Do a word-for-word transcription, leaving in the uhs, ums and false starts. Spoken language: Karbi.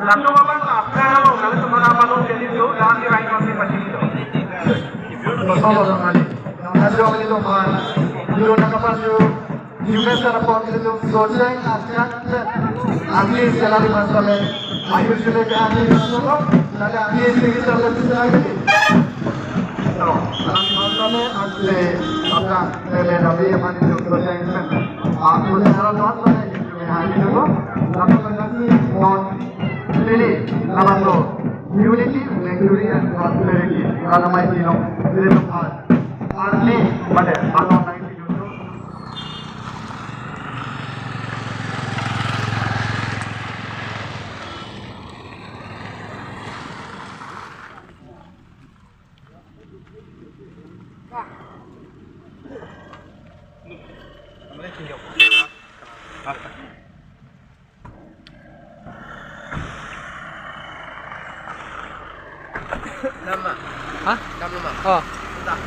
Latum abang apkang alo, lalu teman apa lo jadi tu, dan di lain masih masih itu. Bersama dengan Nasional itu kan, dulu nak apa tu, juga cara pon itu, sojeng akan, artis jalan di masa le, ayu sudah ke artis dulu, dari artis ini terus lagi. So, dalam masa le, artis, apa, le, le, tapi yang mana itu, sojeng, aku sekarang masa le, Unity, unity and prosperity. Rana mai tino, rana mai. Army, pada, ano nai tino. Nama? Hah? Nama? Oh. Sudah.